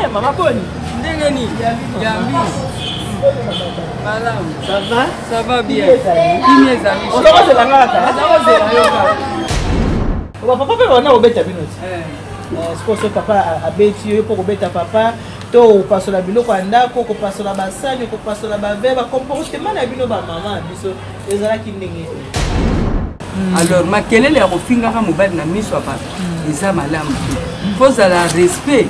Eh, mama boni ndenge nini? Yambi. Malamu. Ça va? Ça va bien. Kimia ezali. Ozokozela nga kaka. Nazakozela yo kaka. Ba papa mpe bana kobeta bino ti. Eh. Eh, sikoyo soki papa abeti yo, yo mpo kobeta papa to kopasola biloko ya ndako, kopasola basani, kopasola bave, bacomportement na bino bamama na biso ezalaki ndenge nini? Alors makelele ya kofingaka mobali na miso ya bato eza malamu te. Fozala respect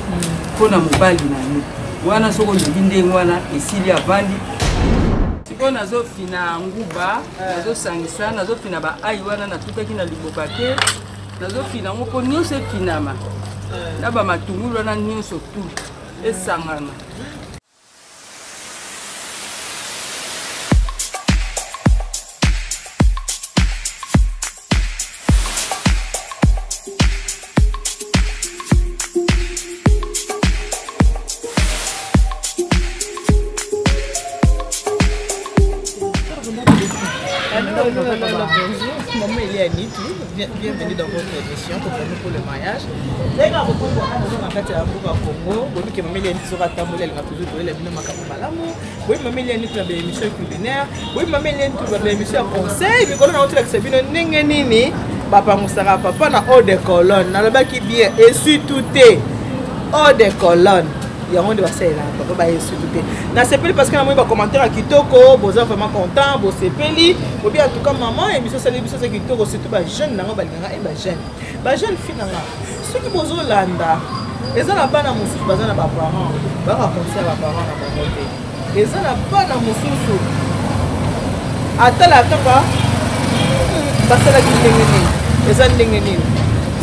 mpo na mobali na yo wana. Soki olobi ndenge wana, esili, avandi. Sikoyo nazofina nguba, nazosangisa, nazofina baai wana natutaki na liboka te. Nazofina yango mpo nyonso efinama na bamatungulu wana nyonso tu esangana. Allô, allô, allô, allô, bonjour. Maman Elia Nitu, bienvenue dans votre émission Compagnie pour le mariage. Ndenge akokombo aza na kati ya mboka Congo, boyebi ke Mama Elia Nitu soki atamboli alinga toujours koyela bino makambo malamu. Boyebi Mama Elia Nitu na baémission culinaire, boyebi Mama Elia Nitu na baémission ya conseil. Mikolo na otolakisa bino ndenge nini bapangusaka papa na eau de cologne. Nalobaki bien, essuie-tout te, eau de cologne yango nde basalelaka papa baye surtout te. Nasepeli parce que namoni bacommentaire ya kitoko, boza vraiment content, bosepeli, bobi en tout cas maman, émission osali biso eza kitoko, surtout bajeune nango balingaka e bajeune, bajeune fille nanga. Soki bozolanda, eza na bana mosusu baza na baparent baka conseil ya baparent na bango te. Eza na bana mosusu atala kaka basalaki ndenge nini, eza ndenge nini.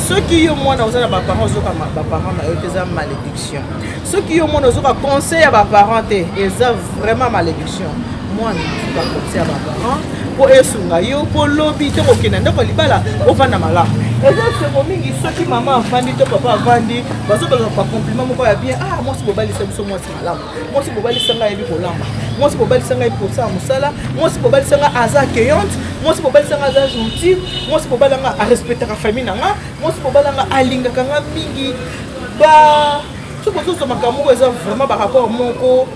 Soki yo mwana oza na baparent, ozoka baparent na yo te, eza malédiction. Soki yo mwana ozoka conseil ya baparent te, eza vraiment malédiction. Mwana ozoka conseil ya baparent mpo esunga yo, mpo lobi to kokenda ndako ya libala ofanda malamu. Eza esengo mingi soki mama avandi to papa avandi, bazobaka bacompliment moko ya bien: ah, mwasi bobalisa biso, mwasi malamu, mwasi bobalisa ngai ayebi kolamba, mwasi bobalisa ngai ayebi kosala mosala, mwasi bobalisa ngai aza accueillante, mwasi bobalisa ngai aza gentil, mwasi bobala ngai arespectaka famille na nga, mwasi bobala ngai alingaka nga mingi. Ba soki ozozwa makambo moko eza vraiment barapport moko,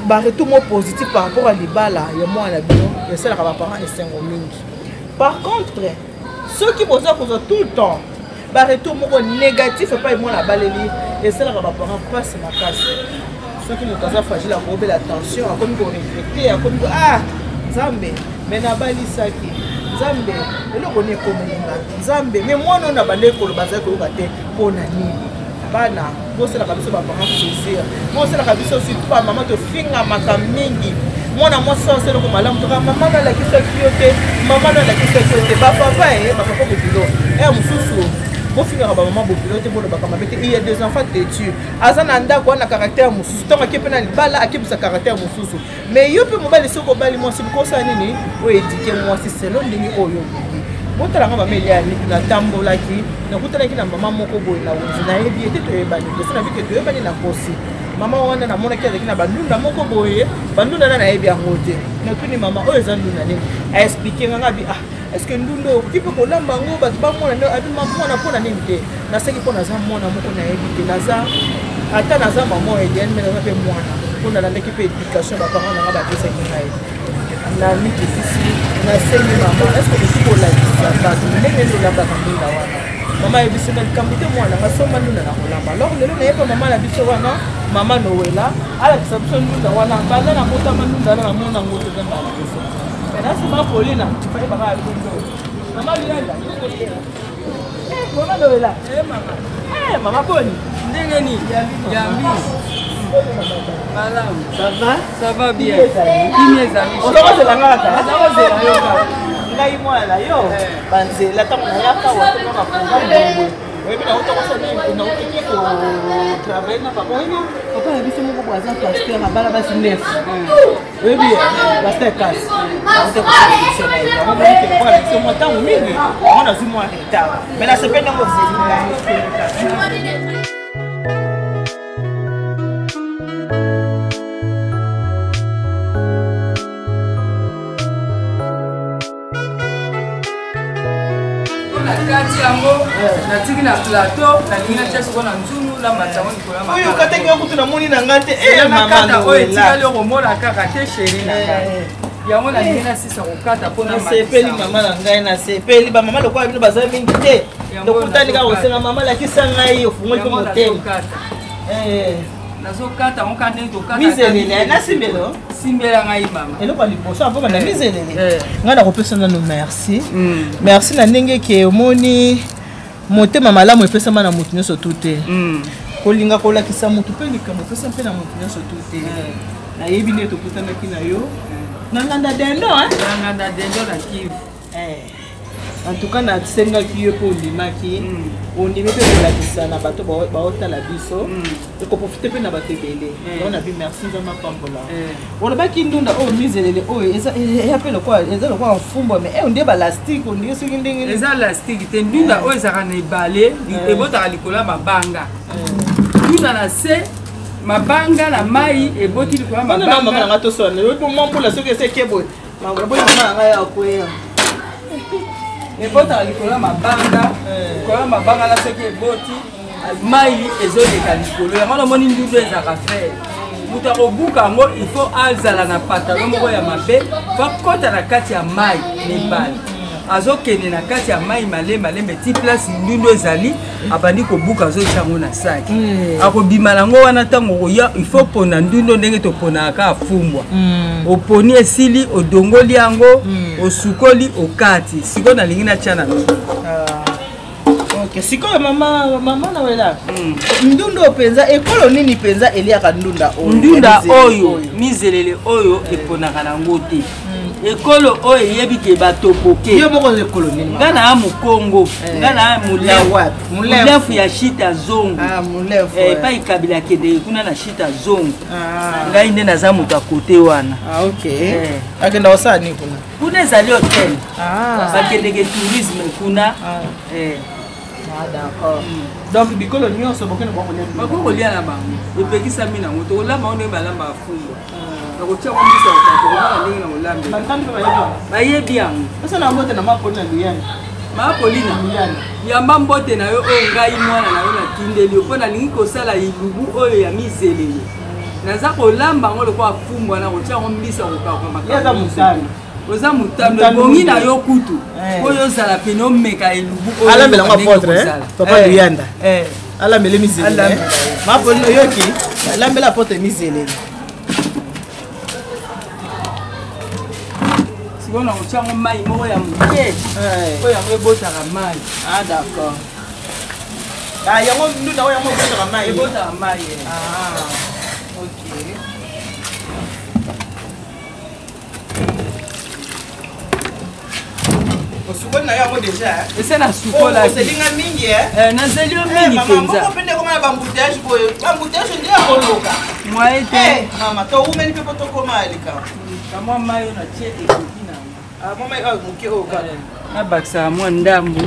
baretour moko positif par rapport à libala ya mwana na bino, esalaka baparent esengo mingi. Par contre, soki boza kozwa tout le temps baretour moko négatif epai mwana abaleli, esalaka baparent mpasi makasi. Soki moto aza fragile, akobela tension, akomi koregretter, akomi ko ah, Nzambe, me nabalisaki, Nzambe, eloko nini ekomelinga, Nzambe, me mwana oyo na bandeki koloba azali koyoka te, mpo na nini? Bana, bosalaka biso baparent plaisir, bosalaka biso, surtout bamama tofingamaka mingi. Mwana mwasi oyo asaloko malamu, toka mama no alakisaki yo te, mama no alakisaki yo te. Bapapa e bapapa bobilo e mosusu, bofingaka bamama bobilo te, bolobaka mabe te. Il y a des enfants têtus, aza na ndako wana caractère mosusu, ntango ake mpe na libala akebisa caractère mosusu. Mais yo mpe mobali, soki obali mwasi, bikosala nini? Oyo éduquer mwasi selon ndenge oyo olingi. Botalanga mama Elia Nitu, natambolaki, nakutanaki na mama moko boye na wenze, nayebi ete toyebani te, so nabi ke toyebani na kosi. Mama wana namonaki azalaki na bandunda moko boye, bandunda na nayebi yango te. Natuni mama oyo eza ndunda nini, aexpliquer nga. Nga bi ah, est ce que ndunda oyo okoki mpe kolamba yango bato bamona nde? Abi mwana, mpo na nini te? Naseki mpo naza mwana moko nayebi te, naza ata naza mama Eliane, me naza mpe mwana, mpo nalandaki mpe éducation baparent nanga bapesaki ngai. Na mikitisi, nasengi mama: est ce que okoki kolakisa bato ndenge nini olambaka ndunda wana? Mama ayebisi nga: likambo te, mwana nga, somba ndunda na kolamba. Alors lelo nayeba mama na biso wana, mama Nowela, alakisa biso ndunda wana. Banda na botama, ndunda wana namona yango te, eza mbala liboso. Me nasima Polina bayebaka ya ndunda oyo mama Luyanda. Mama Nowela, mama boni? Ndenge nini? Yambi. Malamu. Ça va? Ça va bien. Kimia ezali. Ozokozela nga kaka. Nazakozela yo kaka. Ngai mwana na yo, banzela ntango nayaka watona na programme bongo, oyebi nautaki kotravailler na papa. Oyebi papa na biso moko boye aza pasteur, abala basi nef. Oyebi pasteur kasi nauta kosala na ye yango, monike lokola na biso mwa ntango mingi yango nazwi mwa retard, mais nasepeli nango ozeli. Nakati yango, natiki. na plateau, nalingi natya sikoyo na nzungu, namatisa yango likolo ya Oyo okataki yango kutu namoni na ngai te. Eh, nakata oyo etikali, okomona kaka te, chéri na ngai. Yango nalingi nasisa kokata mpo nasepeli mama na ngai, nasepeli. Bamama lokola bino baza mingi te. Tokutani kaka kosenga mama lakisa ngai, ofungoli mpe motema. Nazokata yango kaka ndenge tokata. Mizelele nasimbelo. Simbela ngai, mama. Eloko ya liboso avant na mizelele, ngai nakopesa nano merci. Merci na ndenge ke omoni motema malamu epesama na motu nyonso tu te. Kolinga kolakisa motu mpe likambo epesa mpe na motu nyonso tu te. Nayebi nde tokutanaki na yo na nganda dendo. Na nganda dendo na Kivu. En tout cas nasengaki yo mpe ondimaki, ondimi mpe kolakisa na bato baotala biso, ekoprofite mpe na bato ebele. Yango na bi merci, Nzambe apambola. Olobaki ndunda oyo, mizelele oyo eya mpe lokola, eza lokola mfumbwa, mais ondie balastique, ondie soki ndenge. Eza lastique te. Ndunda oyo ezalaka na ebale, ebotaka likolo ya mabanga. Ndunda na se mabanga na mai, eboti likolo ya mabanga. Mama nanga, toswana mwa mbula soki eseke boye, boyi mama na ngai akweya. Ebotaka likolo ya mabanga, likolo ya mabanga na soki eboti, mai ezoleka likolo yango. Namoni ndundu ezalaka frere, moto akobuka yango il faut azala na pantalon moko ya mabe, bakɔta na kati ya mai na ebale, azokende na kati ya mai malembe malembe ti place ndundu ezali, abandi kobuka, azotia yango na saki, akobima nango wana. Ntango okoya, il faut pona ndundu ndenge toponaka kaka fumbwa. Oponi, esili, odongoli yango, osukoli, okati. Sikoyo nalingi natya na nzungu. Ok, sikoyo mama, mama nawela, ndunda oyo mpenza, ekolo nini mpenza eliaka ndunda oyo? Ndunda oyo, mizelele oyo, eponaka nango te ekolo oyo eyebi ke batopoke. Yo moko ekolo nini? Nga na ya mokongo, nga na molefu ya Shita Zongo, epai Kabila akendeke kuna na Shita Zongo. Ngai nde naza moto ya kote wana. Akenda kosala nini kuna? Kuna ezali hotel, bakendeke tourisme kuna. D'accord, donc bikolo nyonso bokende bakolia? Bakoki kolia na bango, epekisami nango. Tokolamba ngo ndenge balambaka fumbwa, nakotia ngo mbisa, tokomona ndenge na kolambela, bayebi yango. Osala mbote na mapoli na Luyani. Mapolina, yamba mbote na yo oyo ngai mwana na yo natindeli yo, mpo nalingi kosala ilubu oyo ya mizelele. Naza kolamba yango lokola fumbwa, na kotia yango mbisa, kokaka makambo. Oza motambo, ebongi na yo kutu oyo ozala pene omeka elubu. Alambela yango apôtre papa Luyanda, alambele mizelele. Mapolina, oyoki? Alambela apôtre mizelele. Sikoyo na kotia yango mai moko ya moke, oyo yango ebotaka mai. Ah, d'accord. Ah, yango ndunda oyo, yango ebotaka mai? Ebotaka mai. Ah, ok. Osukoli na yo yango déjà? Ese nasukolaki. Oselinga mingi. Nazeli yo mingi mpenza. Moko mpe ndekoma na baembouteillage boye, baembouteillage nde ya koloka. Mwaye te. Mama, towumeli mpe po tokoma ya likambo. Kamwa mai oyo natie ekoki nango. Mwa mai oyo moke oyo kaka. Nabakisaka mwa ndambo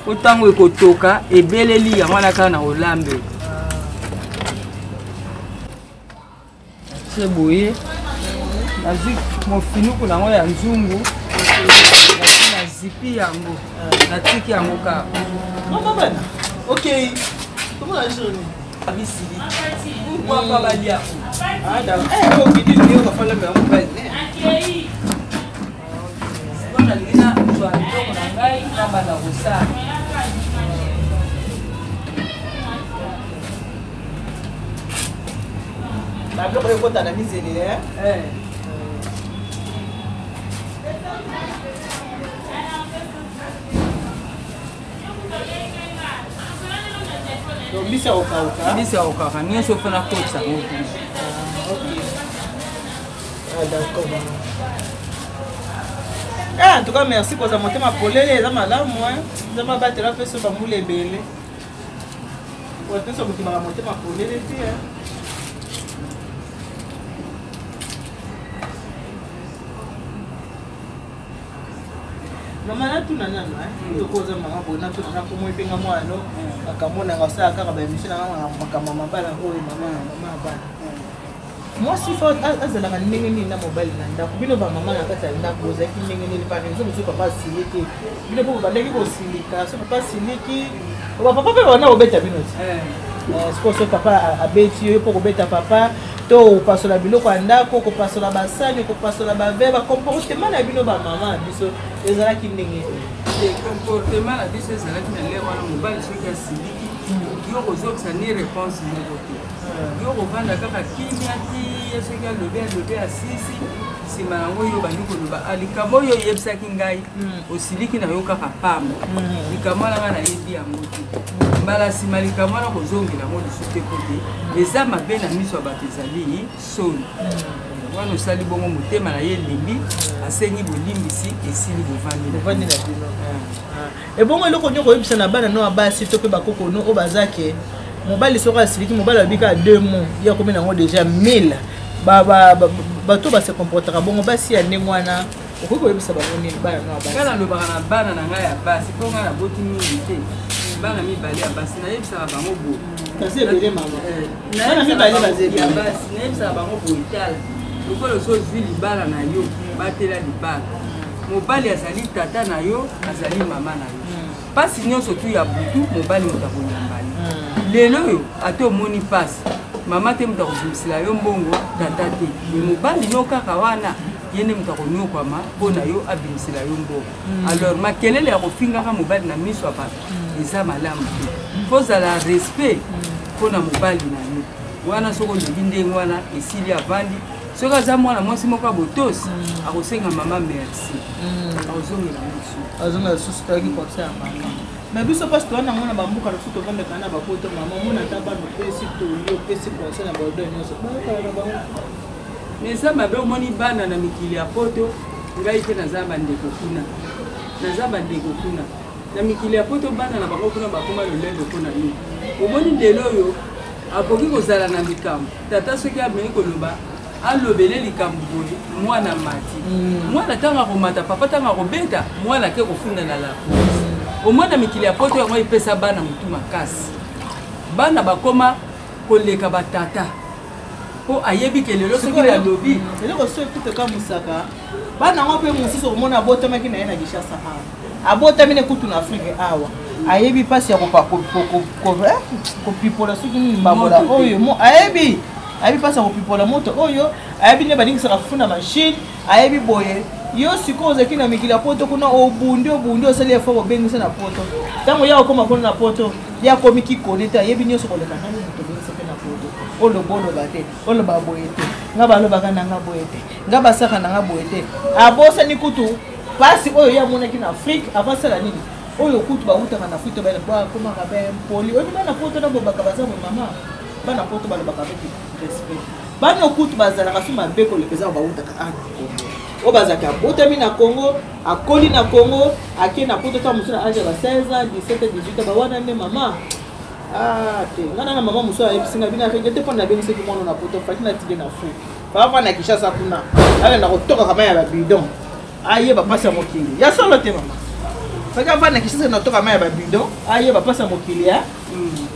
po ntango ekotoka ebeleli yango wana kaka na kolambela. Natie boye, nazwi mofinuku nango ya nzungu, nazipi yango, natiki yango kaka. Mama, bana, ok, tomona journée. Misili, pourquoi pas balia? Ah, d'accord. Eh, okidi yo kafala mbe mobali ne. Sikoyo nalingi nazwa biloko na ngai, nabanda kosala. Babiloko ekota na mizelele. Donc mbisi ya kokauka. Mbisi ya kokauka nyonso mpo nakotisa yango kuna. Ah, d'accord. Ah, en tout cas merci koza motema polele, eza malamu. Nzambe abatela mpe so bambula ebele. Bato nyonso mokimaka motema polele te. Mama, natuna nano tokoza mama boye, natuna nakomo epenga mwana makambo nanga osala kaka baémission nanga, makambo ya mabala oyo. Mama, mama ya bana. Mwasi fo azalaka ndenge nini na mobali na ndako? Bino bamama na kati ya ndako bozalaki ndenge nini? Par exemple, soki papa asiliki, bino mpo bobandaki kosilika, soki papa asiliki, bapapa mpe babanda kobeta bino ti eh. Eh, sikoyo soki papa abeti yo, yo mpo kobeta papa to kopasola biloko ya ndako, kopasola basani, kopasola bave, bacomportement na bino bamama na biso ezalaki ndenge nini? Comportement na biso ezalaki na lere wana, mobali soki asiliki, yo kozongisa ni réponse moko te, yo kovanda kaka kimia ti ye soki alobi, alobi, asisi. Nsima yango yo obandi koloba: ah, likambo oyo oyebisaki ngai, osiliki na yo kaka pamba. Likambo wana ngai nayebi yango te. Mbala nsima likambo wana kozongela yango lisusu te, po te eza mabe na miso ya bato, ezali soni. Wana osali bongo, motema na ye elembi, asengi bolimbisi, esili, bovandi na bino. Ebongo eloko nini koyebisa na bana no ya basi to mpe bakoko no oyo baza ke mobali soki asiliki, mobali alobi kaka deux mots, ye akomi nango déjà 1000? Bato base comportaka bongo, basi ya ndenge wana, okoki koyebisa bango nini, bana no ya basi? Ngai nalobaka na bana na ngai ya basi, mpo ngai naboti mingi te, bana mibale ya basi. Nayebisaka bango boye. Kasi ebele, mama, bana mibale baza ebele. Ya basi, nayebisaka bango boye: tala, lokola ozozwi libala na yo, batela libala. Mobali azali tata na yo, azali mama na yo. Mpasi nyonso tu ya butu, mobali moto akoyamba yo. Lelo oyo ata omoni mpasi, mama te moto akobimisela yo mbongo, tata te, me mobali no kaka wana, ye nde moto akonyokwama mpo na yo, abimisela yo mbongo. Alors makelele ya kofingaka mobali na miso ya bato eza malamu te. Kozala respect mpo na mobali na yo wana, soki olobi ndenge wana, esili, avandi. Soki aza mwana mwasi moko ya botosi, akosenga mama merci, akozongela mosu. Azonga lisusu. Toyaki conseil ya mama, mais biso mpasi toza nango na bamboka na biso, tovandaka na bapoto. Mama, omona ata bana opesi toli, opesi conseil na baodo nyonso, bayokala na bango. Mais eza mabe. Omoni bana na mikili ya poto, ngai mpe naza bandeko kuna, naza bandeko kuna na mikili ya poto, bana na bango kuna bakoma lolendo. Mpona nini? Omoni lelo oyo akoki kozala na likambo, tata soki amei koloba, alobele likambo boye, mwana mati, mwana ntango akomata, papa ntango akobeta mwana, ake kofunda na la police. Omwana mikili ya poto yango epesa bana motu makasi, bana bakoma koleka batata, mpo ayebi ke lelo soki nalobi. Eloko soki kutu mosaka bana yango mpe mosusu, omona abotamaki na ye na Kinshasa awa, abotami ne kutu na Afrique awa, ayebi mpasi ya kopipola soki nini mbambola oyo, ayebi mpasi ya kopipola moto oyo, ayebi nde baningisaka fufu na machine, ayebi boye. Yo sikoyo ozalaki na mikili ya poto kuna, obundi, obundi, osali effort, obengisa na poto. Ntango ya okóma kuna na poto, ye akomi kikone te, ayebi nyonso koleka nani moto obengisa mpe na poto. Oloba, oloba te, oloba boye te, nga balobaka na nga boye te, nga basaka na nga boye te. Abosani kutu mpasi oyo ye amonaki na Afrique avant. Sala nini oyo kutu bawutaka na Afrique to bakomaka bempoli. Oyebi bana poto na bobaka baza boye, mama, bana poto balobaka avec respect. Bana kutu bazalaka so mabe koleka eza bawutaka a na Congo, oyo bazalaka abotami na Congo, akoli na Congo, ake na poto ta mosusu na age ya ba 16 ans, 17, 18. Bawana nde, mama. Ah te, nga na mama mosusu ayebisi nga bino regrete mpo nabengisaki mwana na poto, faki natike na Afrique, papa na Kinshasa kuna, akenda kotokaka mai ya babidon, ayeba mpasi ya mokili ya solo te. Mama, soki avanda na Kinshasa, natoka mai ya babidon, ayeba mpasi ya mokili ya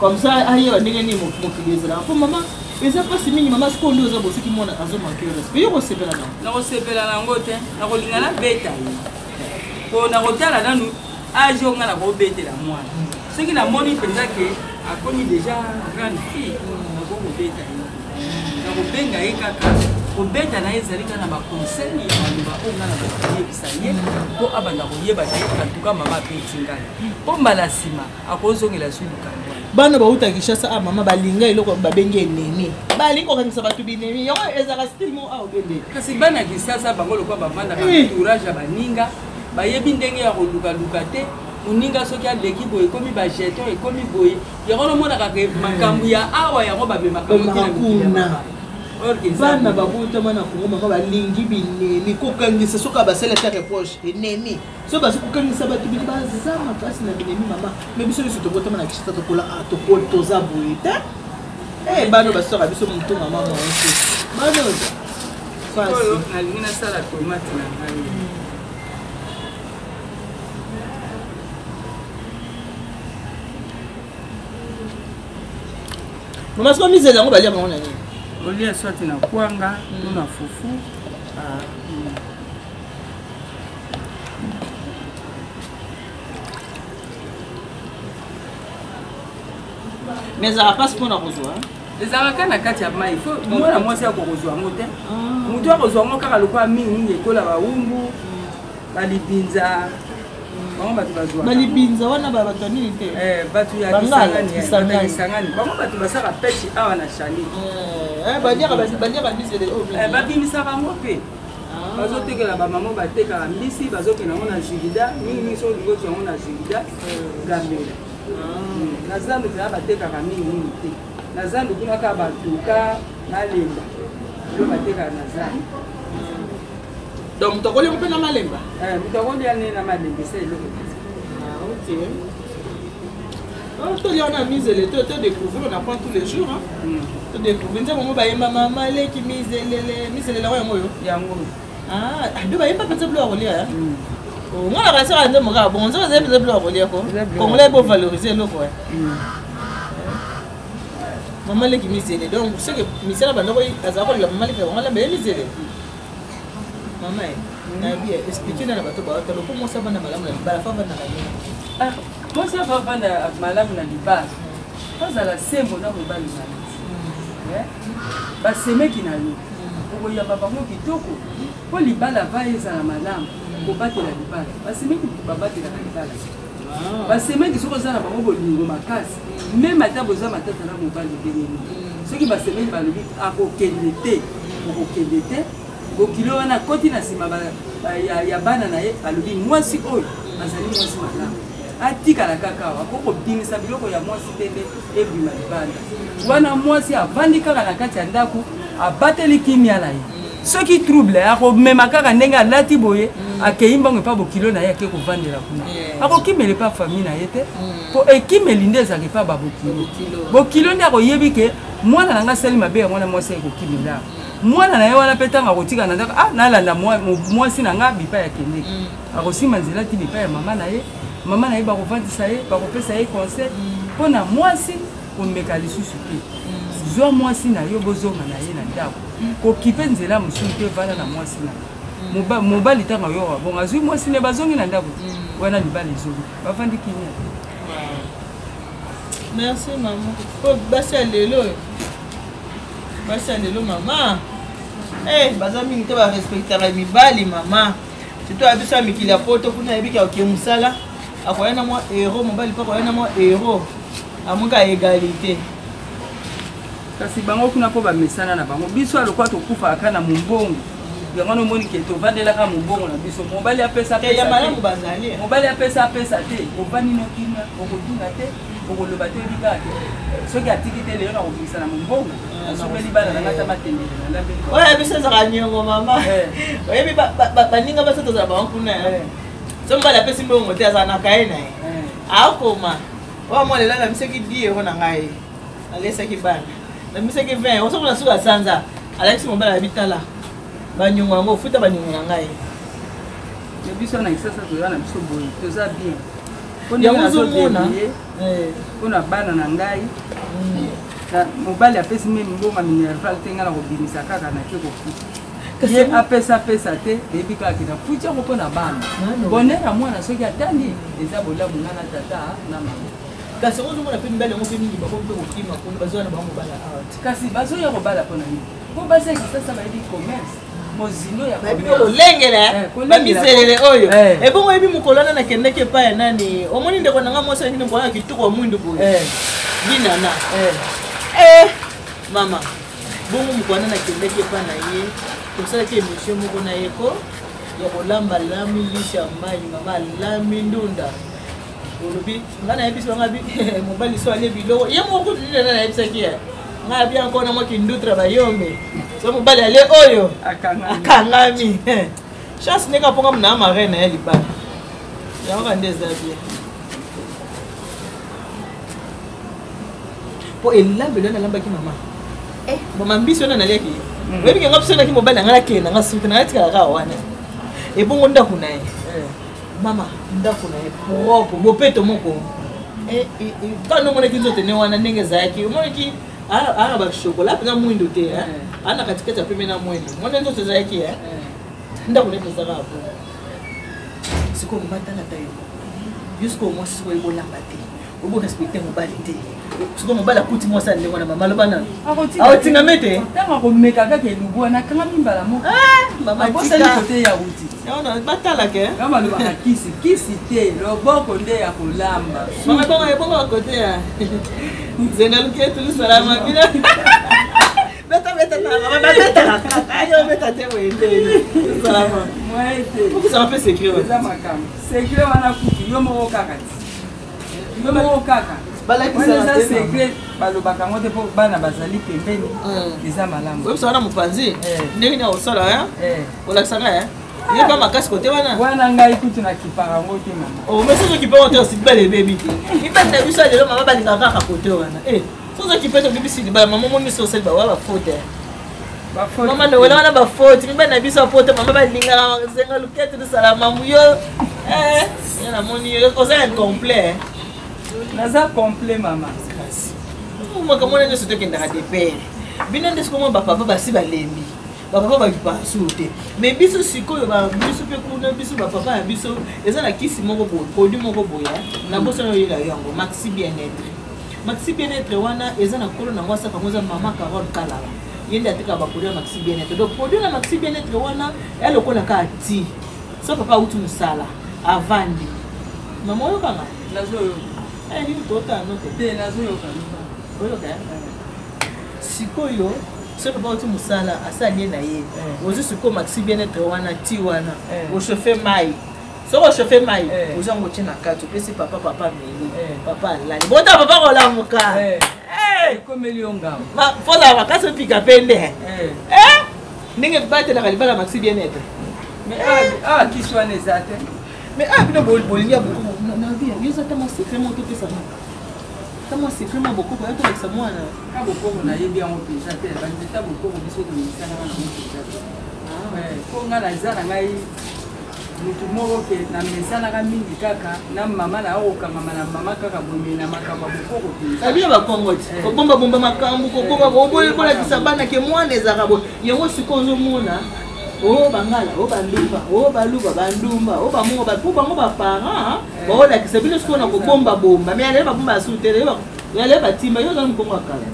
comme ça, ayeba ndenge nini mokili ezalaka. Mpo mama, eza mpasi mingi. Mama, sikoyo nde oza bosoki mwana azomanke respect, yo kosepela nango? Nakosepela nango te, nakolinga nabeta ye, po nakotala nanu age oyo ngai nakobetela mwana. Soki namoni mpenza ke akomi déjà grande fille, nakokobeta ye, nakobenga ye kaka. Kobeta na ye ezali kaka na baconseil ya maloba oyo ngai na koyebisa ye, mpo abanda koyeba ke antuka mama abeti ngai, mpo mbala nsima akozongela su likambo wana. Bana bauta Kinshasa a, mama, balinga eloko babengi ennemi, balingi kokangisa bato binemi. Yango ezalaka style mo awa obende. Kasi bana Kinshasa bango lokola bavandaka entourage ya baninga, bayebi ndenge ya kolukaluka te. Moninga soki aleki boye, ekomi bajeton, ekomi boye. Yango nomonaka ke makambo ya awa yango bamemaka kuna. Bana babotama na Kongo, mama, balingi binemi, kokangisa. Soki basali ata reproche, enemi. So bazi kokangisa bato bini, baza makasi na binemi, mama. Me biso nyonso tobotama na Kinshasa, tokola, tokoli, toza boye te. Bana basaka biso motu, mama, mwasi, bana. Oyo nalingi nasala tomate na ngai. Mama, siko mizela yango baliaka yango na nini? Olia soit na kwanga to na fufu. Ah. Mais ezalaka mpasi mpona kozwa. Ezalaka na kati ya mai. Fo mwana mwasi akokozwa yango te. Moto akozwa yango kaka lokola mingimingi ekola bawumbu, balibinza, bango bato bazwa. Balibinza wana bato ya nini te? Bato ya Kisangani, eh, Kisangani. Bango bato basaka peshe awa na chani. Baliaka mbisi oyo. Babimisaka yango mpe. Bazotekela bamama, batekaka mbisi, bazokenda yango na jugida mingimingi. Soki olingi ozwa yango na jugida, gambela na zando mpena batekaka mingimingi te. Na zando kuna kaka batuka na lemba ilo batekaka na zando. Donc moto akolia mpe na malemba? Moto akolia ne na malemba, esa eloko te. Ok. Tolia wana mizele, to découvrir, on apprend tous les jours, hein? To découvrir nzembo mo bayemba, mama leki mizelele, mizelele yango yango oyo. Yango. Ado bayemba mpenza biloko ya kolia. Nga na kasaka nzembo kaka bongo, nzembo ezali mpenza biloko ya kolia ko congolais bo valoriser eloko. Mama leki mizele, donc soki misala bandako azala kolela mama leki bango alamba ye mizele. Mama ye nayebi explique na bato baotala po mwasi avanda malamu na libala, fa avandaka nini? Mwasi avanda malamu na libala, azala sembo na mobali na ye. Basemeki na yo, okoyamba bango kitoko mpo libala va ezala malamu. Kobatela libala, basemeki babatelaka libala. Basemeki, soki oza na bango bolingo makasi, même ata boza matata na mobali ndenge nini, soki basemeki balobi akokende te, okokende te. Bokilo wana akoti na nsima ya bana na ye, alobi mwasi oyo azali mwasi malamu, atikala kaka awa. Akoki kobimisa biloko ya mwasi te nde ebima libanda. Wana mwasi avandi kaka na kati ya ndako, abateli kimia na ye. Soki trouble, akomema kaka ndenge alati boye, akei mbango epa bokilo na ye, ake kovandela kuna. Akokimela epa famille na ye te, mpo ekimeli nde ezalaka epa babokilo. Bokilo nde akoyebi ke mwana na nga asali mabe. Yango wana mwasi ekokimela mwana na ye wana mpe ntango akotika na ndako, ah, nalanda mwasi na nga bipai akendeki, akosimba nzela ti bipai ya mama na ye. Mama na ye bakovandisa ye, bakopesa ye conseil mpo na mwasi komeka lisusu te. Zwa mwasi na yo, bozonga na ye na ndako, kokipe nzela mosusu te, vanda na mwasi na yo. Mobali ntango ayoka bongo, azwi mwasi ne, bazongi na ndako wana, libala ezongi, bavandi kimia. Merci mama. Po basi ya lelo, basi ya lelo mama, baza mingi te barespectaka mibali mama, surtout ya biso ya mikili ya poto kuna. Ayebiki akoke mosala, akoya na mwa euro, mobali mpe akoya na mwa euro, amoka égalité. Kasi bango kuna mpo bamesana na bango. Biso alokwa tokufaka na mombongo, yango wana omoni ke tovandelaka mombongo na biso. Mobali apesa, ya malamu bazali. Mobali apesa, apesa te, ovandi no kimia, okotuna te, okoloba te. Oyebi kaka ke soki atiki te lelo, nakobimisa na mombongo, nasombeli bana nanga ata matembele na ndambeli. Oyo biso ezalaka niongo mama. Oyebi baninga baso tozala bango kuna, so mobali apesi mbongo te, azala na kaye na ye, akoma oyo mwa lelo namisaki 10 euro na ngai, alesaki bana, namisaki 20 euro. Soki na suka sanza, alakisi mobali, abi tala banyongo yango, ofuta banyongo na ngai. Biso na Kisasa toza na biso boye, toza bien. Yango ozomona. Mpona bana na ngai, mobali apesi me mbongo minerval te, ngai na kobimisa kaka, nake kofuta ye. Apesa, apesa te, eyebi kaka ke nafuti yango mpo na bana, bonheur ya mwana. Soki atandi, eza bolamu ngai na tata na mama. Kasi ozomona mpe mibali yango mpe mingi bakomi mpe kokima kuna, bazoya na bango mobala awa te. Kasi bazoya kobala mpona nini? Mpo basi ya Kisasa bayebi commerce mozindo ya bayebi mpe kolengela bamiselele oyo. Ebongo oyebi mokolo wana nakendaki epai ya nani, omoni ndeko na nga mwasi alingini mokolo ya kitoko ya mwindu boye, binana mama. Bongo mokolo wana nakendaki epai na ye, tosalaki émission moko na ye ko ya kolamba, alami mbisi ya mai mama, alami ndunda. Olobi ngai nayebisi banga mobali so alie biloko ye moko kutu nini, ngai nayebisaki ye, ngai abi yango na mwa kindutra bayombe, so mobali alie oyo akangami. Chance ndenge aponga mna marraine ya libala, yango ka nde eza bien, mpo elambelo wana alambaki mama, mama mbisi wana naliaki. Oyebi kenga biso naki mobali na ngai nakende nanga suki na ngai tikala kaka wana. Ebongo ndako na ye mama, ndako na ye propre, bopeto moko. Kaka omonaki nzoto ne wana ndenge ezalaki, omonaki. Aa bachokola mpenza mwindo te, aa na katikati ya pembe na mwindo. Mwana nzoto ezalaki ndako nde ezalaka bongo. Sikoyo batala ta yo, yo sikoyo mwasi, sikoyo ebolamba te, oborespecte mobali te. Sikoyo mobali akuti mwasi ya ndenge wana, mama, aloba nano, aotingame te. Ntango akomeka kaka elubu wana, akangami mbala moko, abosani kote ya wuti. Batalaka. Nga balobaka kisi kisi te, loboko nde ya kolamba. Mama, bongo ebongo kote ya zenga luketu lusalama bino beta beta na mama, babetaka kaka yo beta te boye nde salama. Moye te. Okosaka mpe secret. Eza makambo secret wana kutu yo moko kaka ti, yo moko kaka. Balakisaka wana eza te, secret, balobaka yango te mpo bana bazali pembeni. Eza malamu. Oyebisaka wana mopanzi ndenge nini akosala? Olakisaka yeba makasi kote wana. Wana ngai kutu nakipaka yango te, mama. Mais soki okipe te, osi libala ebebi te. Mibali na biso ya lelo, mama, balingaka kaka kote wana. Soki okipe te, obebisi libala, mama. Omoni so osali bawa bafaute, mama Noela wana, bafaute. Mibali na biso ya poto, mama, balingaka zenga luketu tosala mambu. Yo yo namoni yo oza incomplet. Naza complet, mama. Makambo wana nyonso tokendaka de pair. Bino nde sikoyo bapapa basi balembi, bapapa bakipaka suru te. Mais biso sikoyo, biso mpe kuna, biso bapapa ya biso eza na kisi moko boye, produit moko boye na bosana oyela yango, Maxi Bien-être. Maxi Bien-être wana eza na nkolo nango, asaka yango, eza mama Carole Kalala. Ye nde atekaka baproduit ya Maxi Bien-être. Donc produit na Maxi Bien-être wana ya lokola kaka ti so papa auti mosala, avandi, mama, oyokanga? Nazoyoka. Nini totano te? Te, nazoyoka. Oyoka sikoyo, soki papa auti mosala, asali ye na ye, ozwi sikoyo Maxi Bien-être wana, ti wana ochauffe mai. Soki ochauffe mai, ozwi yango, otie na kati, opesi papa, papa ameli, papa alali, bota papa kolamuka. Ekomeli yo ngambo. Fozala makasi, opika mpe nde ndenge batelaka libala, Maxi Bien-être. Mais awa kisi wana eza te. Mais ah, bino bolingi ya bokoko na vie. Yo oza ta mwa secret moko, topesaka ta mwa secret mwa bokoko ya tolakisa mwana. Ka bokoko nayebi yango mpenza te. Banzeta bokoko, biso tomisanaka nango mpenza te, mpo nga naza na ngai motu moko ke namesanaka mingi kaka na mama, na okokangama na mama kaka boye na makambo ya bokoko mpenza. Bino bakongo ti kobombabomba makambo, kobomba, bolakisa bana ke mwana ezalaka boye. Yango sikoyo ozomona o bangala, o bandumba, o baluba, bandumba, o bamongo, po bango baparent baolakisa bino sikoyo na kobombabomba. Mais alelo babomba yasu te, yale batimba. Yo oza mokongo ya kala.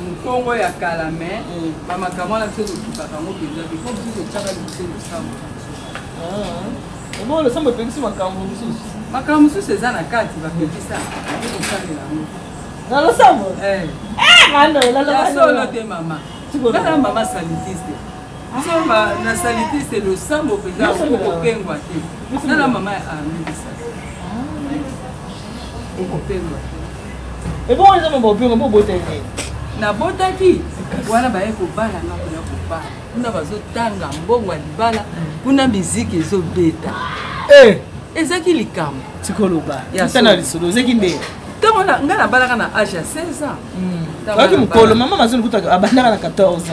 Mokongo ya kala, mais bamakambo wana biso tokipaka yango mpenza te, po biso totyaka liboso losambo. Bongo losambo epekisi makambo mosusu? Makambo mosusu eza na kati, bapekisa ate kosalela yango. Na losambo? Ya solo te, mama. Kaka mama salutiste, biso na salutiste, losambo mpenza okopengwa te. Nana mama ya armée lisasi, okopengwa te. Ebongo eza mambo opengo mpo obotaki nini? Nabotaki wana, baye kobala nga kuna, kobala kuna, bazotanga mbongo ya libala kuna, miziki ezobeta, ezaki likambo. Tikoloba tana lisolo ozaki nde. Ntango ngai nabalaka na age ya 16 ans. Azalaki mokolo. Mama Mazoni kuta abandaka na 14 ans.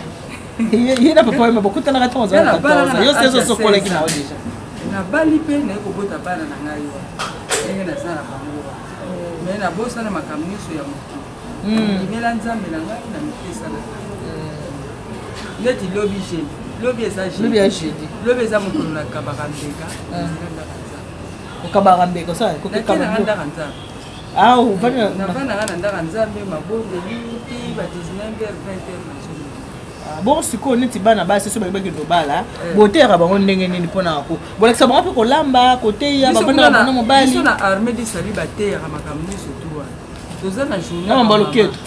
Ye na papa oyo bakutanaka ntango azala na 14 ans. Yo 16 osokolaki na yo déjà. Nabali mpe naye kobota bana na ngai wana, ndenge naza na bango wana. Mais nabosana makambo nyonso ya mokili, ndimela Nzambe na ngai na mipesa na ngai. Neti lobi jeudi, lobi eza Lobi ya jeudi. Lobi eza mokolo nakabaka mbeka, nazela ndaka Nzambe. Okabaka mbeka, osala? Nakelanga ndaka Nzambe. Ah, ovandi? Navandanga na ndaka Nzambe, mabondeli ti ba 19 h 20 h nazongi. Bongo sikoyo neti bana basi so balingi bakende kobala, boteyaka bango ndenge nini mpona bolakisa bango mpe kolamba, koteya, bavandaka bana mobali? Biso na Armée du Salut bateyaka makambo nyonso tu wana. Toza na journée. Na mamba loketo?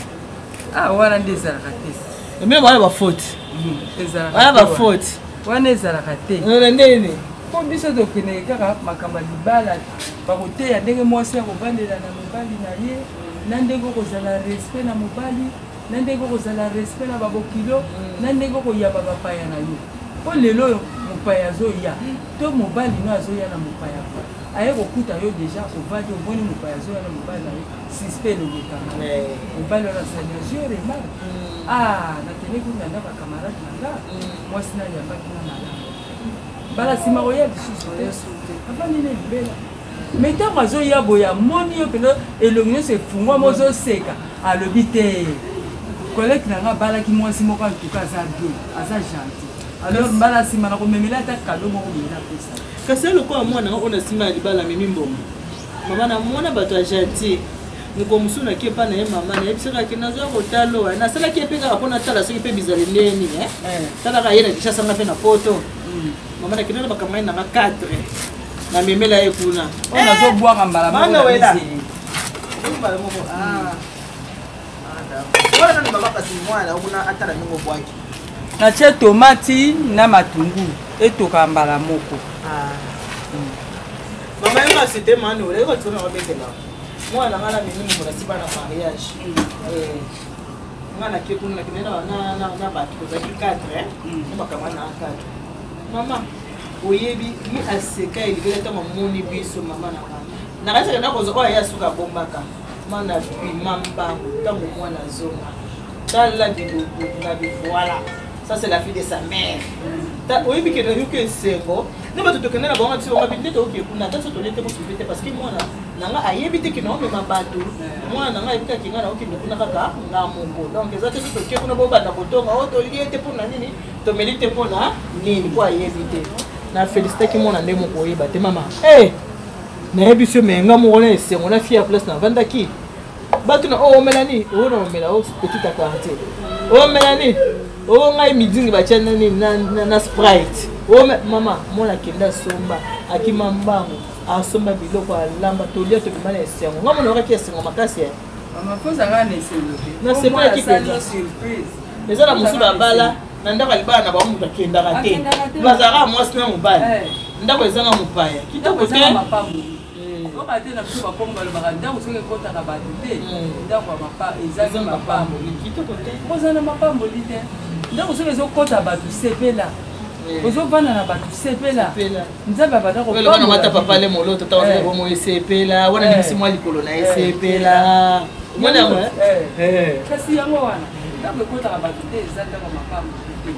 Ah, wana nde ezalaka te. Bino bana bafaute. Ezalaka. Wana bafaute. Wana ezalaka te. Na ndeni? Mpo biso tokendeke kaka makambo ya libala, bakoteya ndenge mwasi akovandela na mobali na ye, na ndenge okozala respect na mobali, na ndenge okozala respect na babokilo, na ndenge okoyamba bapaya na yo. Mpo lelo oyo mopaya azoya to mobali no azoya na mopaya, aye kokuta yo déjà ovandi, omoni mopaya azoya na mobali na yo, suspect elobekanga mobali wana asali azwi remarque: "Ah, nakende kuna na bacamarade na nga, mwasi nayambaki na malamu." Mbala nsima koya lisusu te, avandi na libela. Mais ntango azoya boye, amoni yo mpenza, elongi nyonso efungwama, ozoseka, alobi te: "Collègue na nga abalaki mwasi moko, en tout cas aza bien, aza gentil." Alors mbala nsima na komemela ata cadeau moko boye, napesa. Kasi ya lokola mwana oyo na nsima ya libala amemi mbongo, mama, namona bato ya gentil. Moko mosusu naki epa na ye, mama, nayebisaka ke nazwa kotala oyo nasalaki ye mpe kaka mpo natala soki mpe bizali ndenge nini. Talaka ye na Kinshasa, nga mpe na Poto. Mama, nakende na bakamai nanga 4, namemela ye kuna. Oyo nazobwaka mbala moko. Mama na Noela. mizeli. Mbala moko. Ah. Wana nani, mama? Kasi mwana kuna atala ndenge obwaki. Natie tomati na matungulu, etoka mbala moko. Mama, ye kasi te. Mani oleki kotikona babetela mwana nga na memi moko na nsima na mariage. Nga nake kuna, nakende na bato, kozalaki 4 na bakama na 4. Mama, oyebi ye aseka elibela ntango amoni biso. Mama na nga, nakanisaka nakozwa oyo aye asuka abombaka. Mana bima mbangu ntango mwana azonga, tala biloko na bivoila, ça c'est la fille de sa mère. Oyebi ke nayoki esengo nde bato tokende na bango, biso bango nde tokoki kuna. Ata so tolie te, mosusu te, parce que mwana na nga ayebi te ke naomema bato. Mwana na nga ayebi kaka nga naokende kuna kaka nga moko. Donc eza te so toke kuna, bobanda kotonga o tolie te mpona nini, tomeli te mpona nini, mpo ayebi te. Na félicitaki mwana nde moko. Oyeba te, mama, hey! Nayebi so me nga moko na esengo na fille ya place navandaki. Bato na oyo omela nini, oyo na omela o petit à quartier, omela nini, oyo ngai midingi batia nani na Sprite. Mama, mwana akende asomba, akima mbango, asomba biloko, alamba, tolia, tobima na esengo. Nga mona okaki esengo makasi. Mama, kozanga na esengo te. Nasepelaki mpenza. Surprise eza na mosusu, babala na ndako ya libala na bango, moto akendaka te, bazalaka mwasi na mobali, ndako ezanga mopaya, kitoko te. Oka te, na biso bakongo balobaka ndako soki ekotaka bato te, ndako ya ezangi mapamboli. Kitoko te. Oza na mapamboli te. Ndako soki ezokota bato, sepela. Ozovanda na bato, sepela. Nzambe abanda. Kolamata papa le moloto tabomo, esepela wana nimisi mwa likolo na esepela omona yango. Kasi yango wana, ndako ekotaka bato te, eza ndako mapamboli te.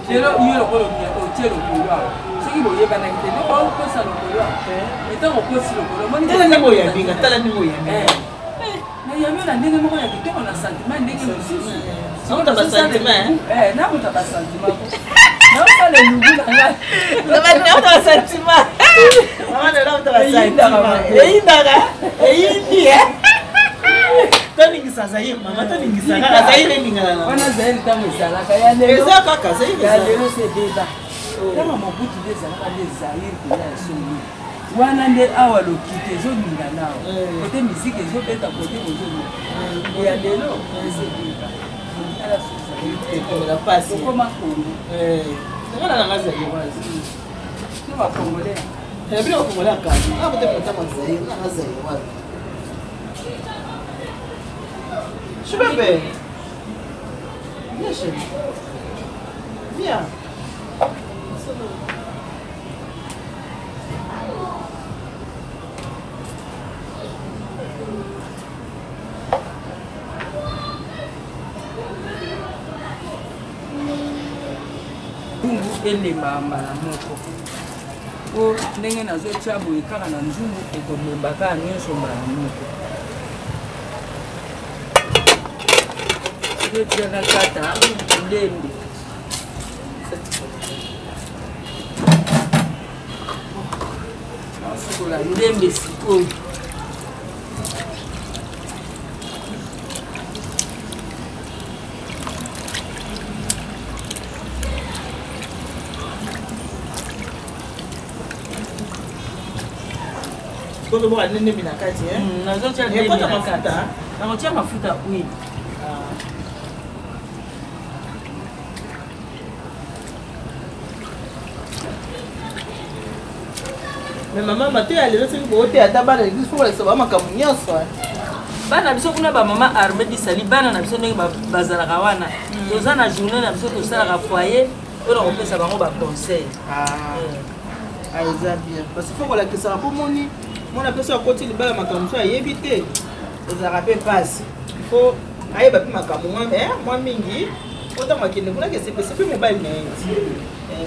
Lelo yo lokolo otie lokolo awa, soki boyebanaki te, ndeko okosa lokolo awa, etango okosi lokolo. Tala ndenge oyambinga, tala ndenge oyambinga. Nayambi na ndenge moko ya kitoko, na sentiment ndenge mosusu. Nakuta basentiment. Nakuta basentiment, naosala elubu na ngai. Nakuta basentiment, nakuta basentiment, eyindaka, eyindi. Toningisa Zaire, mama, toningisa kaka Zaire, eningana. Wana Zaire ntango ezalaka ya lelo. Eza kaka Zaire. Ya lelo se ebeba. Ntango Mobutu nde ezalaka nde Zaire mpenza ya solo. Wana nde awa lokite ezoningana awa, kote miziki ezobeta, kote bozonga. Ya lelo eza ebeba. Ekomela pasi. Okoma Kongo. Ngana nanga Zaire. No bacongolais. Bino bacongolais akali akote motama Zaire nanga Zaire wana. Chubebe. Viens chérie. Viens. Nzungu elemba mbala moko, po ndenge nazotia boye kaka na nzungu, ekolemba kaka nyonso mbala moko. Totia na kata ndembe. Nasukola ndembe sikoyo. Kozoboka ndembe na kati. Nazotia ndembe Ekota na mafuta. kati, nakotia mafuta huile. Mais mama, mateya lelo, soki boote ata bana église, faut kolakisa ba makambo nyonso. Bana biso kuna, bamama armé disali, bana na biso ndenge bazalaka wana, toza na journée na biso tosalaka foyer mpona kopesa bango baconseil. Ah, eza bien, parce que faut kolakisaka mpo moni mwana mpe so akoti libala, makambo mosusu ayebi te, ezalaka mpe mpasi. Faut ayeba mpe makambo mwa mingi po ntango akende kuna kesepese mpe mobali na ye ti.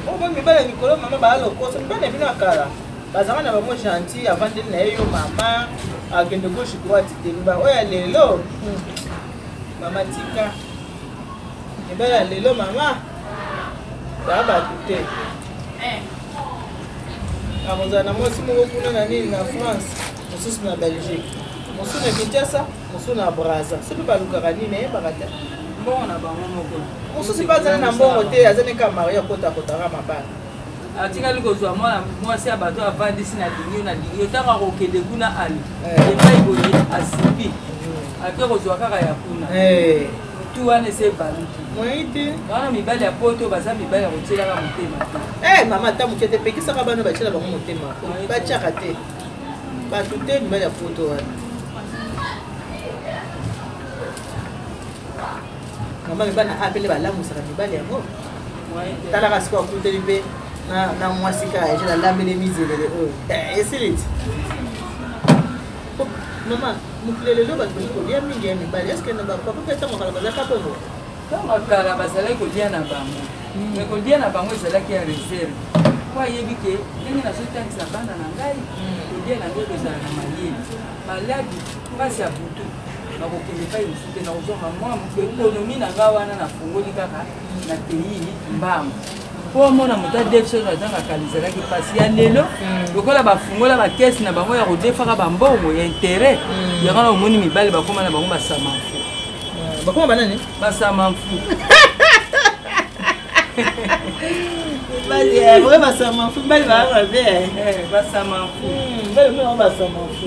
Po mibali ya mikolo, mama, baya lokoso. Mibali na bino ya kala. Bazalaka na bango gentil, avandeli na ye yo mama, akende gauche droite te. Ba oyo ya lelo, mama tika. Mibali ya lelo mama, ba bato te. Akozala na mwasi moko kuna na nini na France, mosusu na Belgique, mosusu na Kinshasa, mosusu na Brazza. Soki balukaka nini nayebaka te. Mbongo na bango moko. Mosusu mpe azali na mbongo te, azali kaka marie akotakotaka mabala. Atikali kozwa mwana mwasi ya bato avandisi na lingi yo na lingi yo ntango akokende kuna ale epai boye asipi ake kozwa kaka ya kuna tu wana ese ebaluki moyen te. Wana mibali ya poto baza mibali ya kotielaka motema te. Mama ata moke te, pekisaka bana batiela bango motema, batiaka te bato te mibali ya poto wana. Mama mibali na apele balamusaka mibali yango. Talaka sikoyo akuteli mpe na mwasi kaka eje nalambeli mizelele oyo esili ti. Mama, mokili lelo bato bali kolia mingi ya mibali, est-ce na bapapa mpe ntango kala bazalaka bongo? Ntango kala bazalaki kolia na bango, mais kolia na bango ezalaki ya réserve, po ayebi ke ndenge nazotangisa bana na ngai, kolia na ngai kozala na mayele maladi mpasi ya butu nakokende epai mosusu te, nakozwaka mwa économie na ngai wana nafungoli kaka na pays mbangu mpo omona moto adefi soki azanga kala ezalaki mpasi. Ya lelo lokola bafungola bakese na bango ya kodefaka bambongo ya intérêt, yango wana omoni mibali bakóma na bango basamanfu. Bakóma banani? Basamanfu. Mibali vrai basamanfu, mibali baa mabe. Basamanfu. Mibali mpe bango basamanfu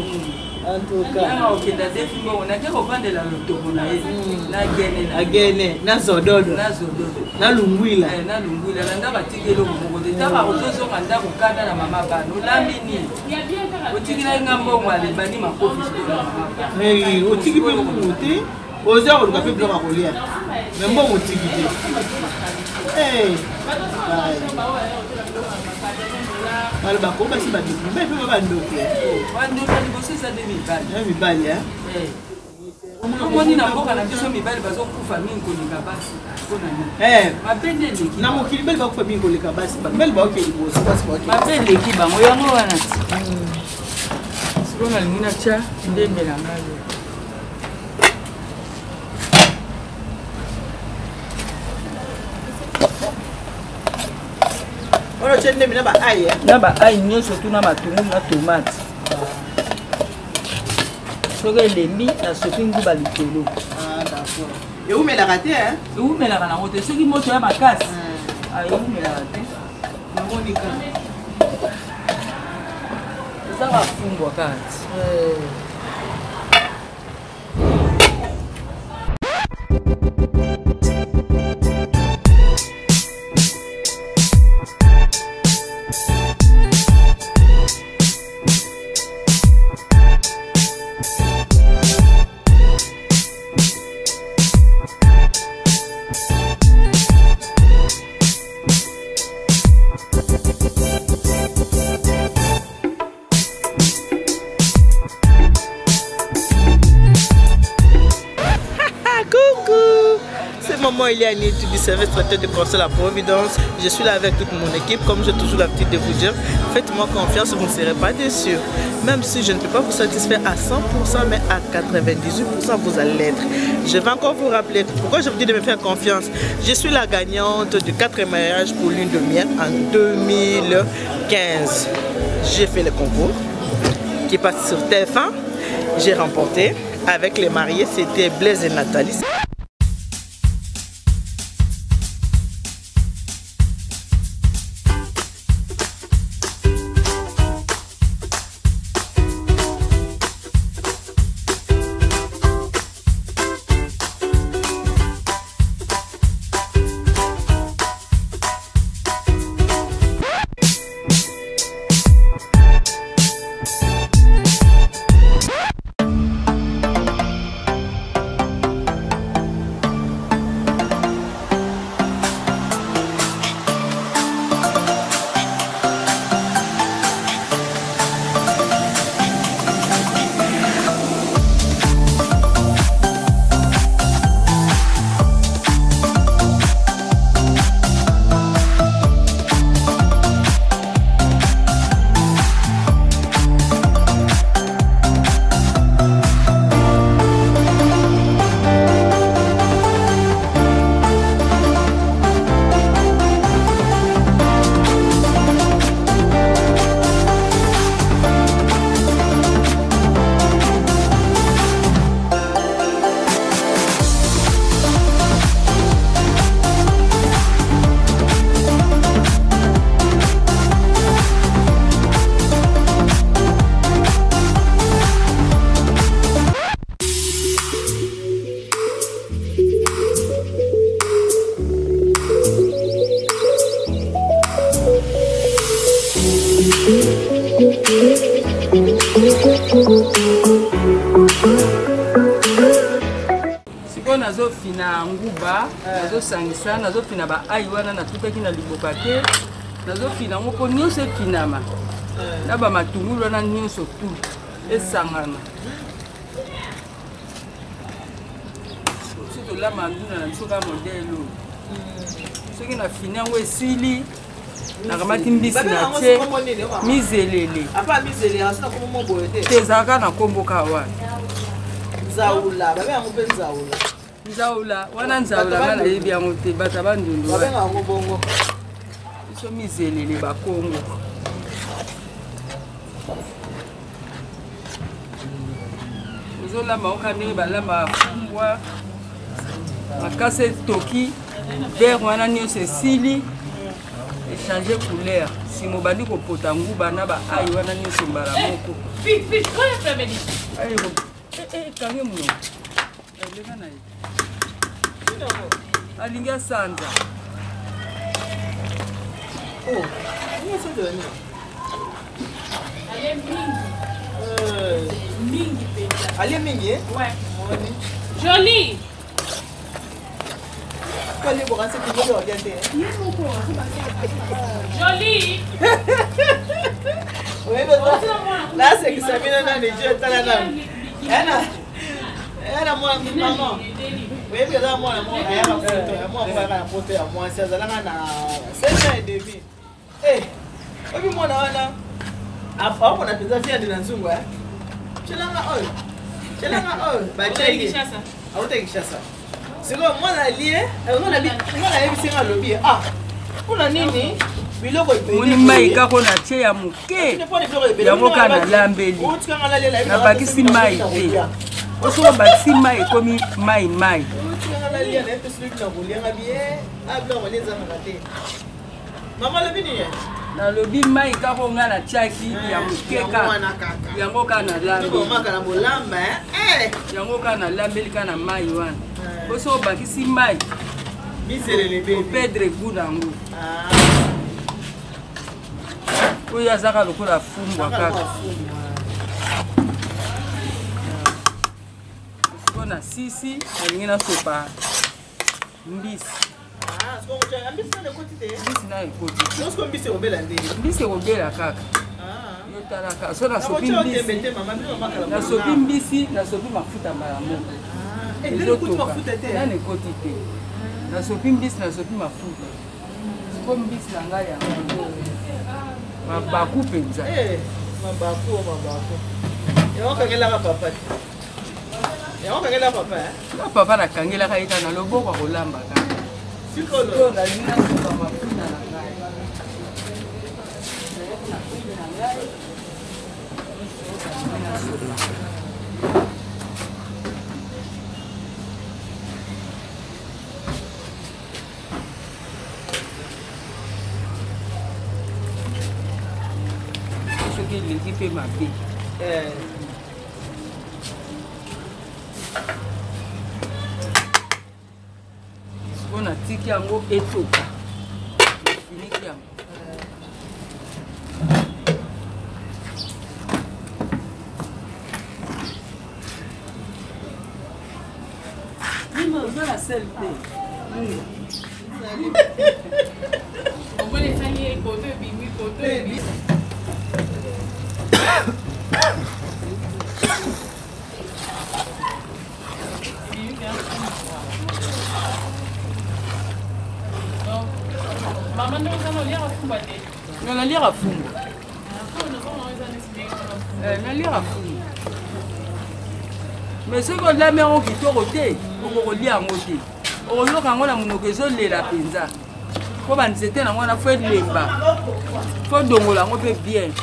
en tout cas. Nanga okenda defi mbongo nake kovandela lotoko na ye na gene. Agene na zododo. Na zododo. Na lungwila. Na lungwila na ndako, atiki eloko moko te. Ntango akozozonga ndako, kanda na mama bana, olambi nini? Otikilaki nga mbongo, alebani makofi sikoyo na mama bana. Otiki mpe mbongo te, oza koluka mpe biloko ya kolia, mais mbongo otiki te. Balobaka basi bandoki, mibali mpe bandoki. Bandoki ya liboso eza nde mibali. Ya mibali. Omoni na mboka na biso mibali bazokufa mingi koleka basi, mpona nini? Mabe nde eleki. Na mokili mibali bakufa mingi koleka basi, mibali baoke liboso, basi baoke. Mabe eleki bango, yango wana ti sikoyo nalingi natya ndembe na ngai. Wana otye ndembe na baail? Na baail nyonso tu, na matungulu na tomate. Soki elembi, nasopi nguba likolo. Ewumelaka te? Ewumelaka nango te. Soki moto ya makasi, ewumelaka te. Namonika. Eza bafumbwa kaka ti. Coucou, c'est maman Eliane du service traiteur de conseil à la Providence. Je suis là avec toute mon équipe, comme j'ai toujours l'habitude de vous dire. Faites-moi confiance, vous ne serez pas déçus. Même si je ne peux pas vous satisfaire à 100%, mais à 98%, vous allez l'être. Je vais encore vous rappeler pourquoi je vous dis de me faire confiance. Je suis la gagnante du 4 mariage pour lune de miel en 2015. J'ai fait le concours qui passe sur TF1. J'ai remporté avec les mariés, c'était Blaise et Nathalie. Nazofina nguba, nazosangisa, nazofina ba-ai wana natutaki na liboka te, nazofina yango mpo nyonso efinama na bamatungulu wana nyonso tu esangana. Biso tolamba ndunda na biso kaka modele oyo. Soki nafini yango esili, nakamati mbisi na tie mizelele te, ezalaka na nkombo kaka wana nzaula wana. Nzaula nga nayebi yango te, bato ya Bandundu. Biso mizelele bakongo. Ozolamba oka ndenge balambaka fumbwa, makasi etoki vert wana nyonso esili, echange couleur, nsima obandi kopota nguba na baai wana nyonso mbala moko. Ekange monoko, eleka na ye, alingi asanza. Oh, mingi mpenza. Alie mingi, eh? Ouais. Jolie. Alie bokanisi kingo olia te. Jolie. Nasekisa bino nani? Je tala nani ena mwana mama. Oyebi, eza mwana moko ayaka poto ya mwana moko ayaka na poto ya mwasi, azalaka na 7 ans et demi. Oyebi mwana wana aomona mpenza viande na nzungu, tyelanga oyo, tyelanga oyo, batiaki auta Kinshasa. Sikoyo mwana alie, mwana ayebisi nga, alobi: "Ah, mpona nini biloko?" Moni mai kaka na tie ya moke, yango kaka nalambeli, nabakisi mai te. Osoki obakisi mai, ekomi mai mai. Mama alobi nini? Nalobi mai kaka nga natiaki ya moke kaka, yango kaka nalambeli, yango kaka nalambeli kaka na mai wana. Poso obakisi mai, operdre goût nango. Oyo azaka lokola fumbwa kaka. Sikoyo na sisi nalingi nasopa mbisi. Mbisi na ekoti. Mbisi ekobela kaka. Yo talaka, so nasopi mbisi, nasopi mbisi, nasopi mafuta mbala moko, ezotoka. Nani ekoti te. Nasopi mbisi, nasopi mafuta. Siko mbisi na ngai yango mabaku mpenza. Mabaku, mabaku yango kangelaka papa te, yango kangela papa. Na papa nakangelaka ye kaka na loboko, akolamba kaka. Sikoyo nalingi nasopa mafuta na ngai, na ngai nasopa. Soki eleki mpe mabe. Sikoyo natiki yango etoka, nafiniki yango. Oza na sel te. Omoni esali ye koto ebimi, koto ebimi. Mama, ndenge ozana oliaka fumbwa te? Nga naliaka fumbwa, naliaka fumbwa, mais soki olami yango kitoko te, okokolia yango te, okoyoka yango na monoko ezolela mpenza, mpo banzete nango wana fo elemba, fo dongola yango mpe bien.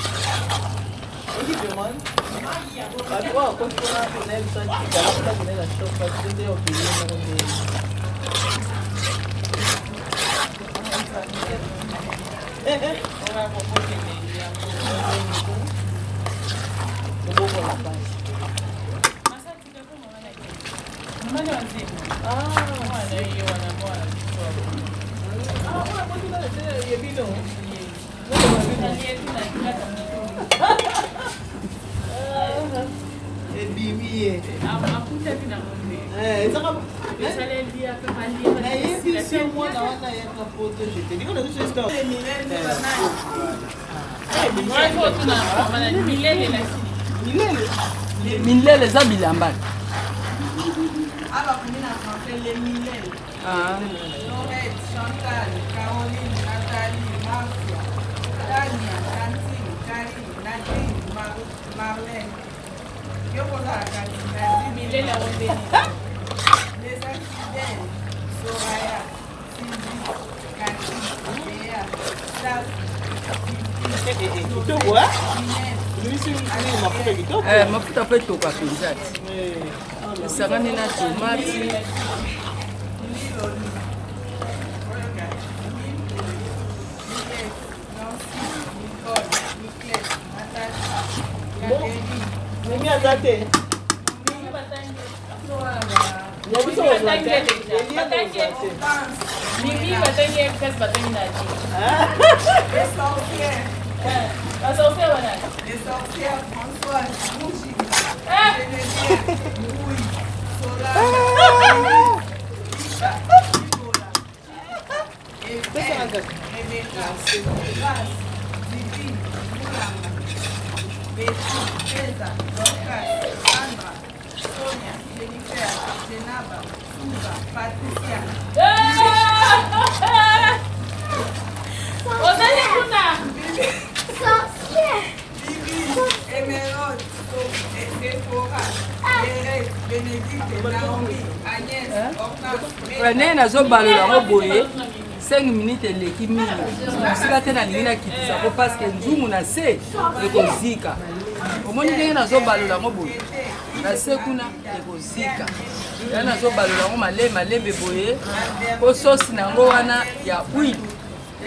Bato oyo akoti mpona mpona yebisa tikala na shop nde okende moko nde. Loboko na pasi. Mama nzembo wana, ye wana mwana biso. Ah, oyo akoti na yebino. Ebimi ye. Akutaki nango te. Ezaka. Nayebisi yo mwana wana ayaka poto, je te dis, on a tous histoire. Milele. Milele eza bilamba. Ah. Laurette, Chantal, Caroline, Nathalie, Marcia, Tania, Tantine, Karine, Nadine, Marlène. Yo kozala kati Nadine. Les infidèles, Soraya, Cindy, Cathy, Léa, Safi, Kitoko, ebimisi mafuta kitoko. Mafuta mpe etoka mpenza ti esangani na tomati. Mimi aza te. Ya biso kozwa te. Elie kozwa te. Mimi batangi kasi batangi na ti. Les sorcières. Basorcière wana. Les sorcières, Françoise, Rougi, Geneviève, Rouy, Solange, Isha, Nicolas, Rebecca, Grâce, Divine, Moulanga, Betty, Teza, Dorcas, Sandra, Sonia, Jennifer, Jenaba, Souza, Patricia. Ozali kuna. Bibi, Emerald, Sephora, Thérèse, Bénédicte, Naomi, Agnès, Hortense, Ndenge nazobalola yango boye, 5 minutes eleki mingi mosika te. Nalingi nakitisa ko parce que nzungu na se ekozika. Omoni ndenge nazobalola yango boye, na se kuna ekozika. Ya nazobalola yango malembe malembe boye po sosi na yango wana ya huile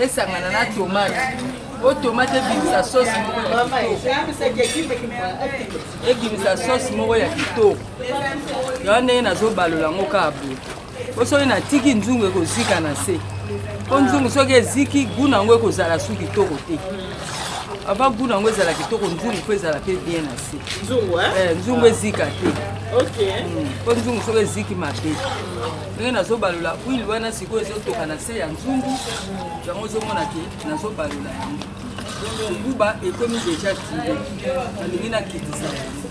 esangana na tomate, po tomate ebimisa sosi moko ya kitoko, ebimisa sosi moko ya kitoko. Yango ndenge nazobalola yango kaka boye, po soki natiki nzungu ekozika na se, po nzungu soki eziki, goût na yango ekozala su kitoko te. Avant goût na yango ezala kitoko, nzungu mpo ezala mpe bien na se. Nzungu, hein? Nzungu ezika te. Ok. Po nzungu soki eziki mabe. Ndenge nazobalola huile wana sikoyo ezotoka na se ya nzungu, yango ozomona ke nazobalola yango. Nguba ekomi déjà tire, nalingi nakitisa yango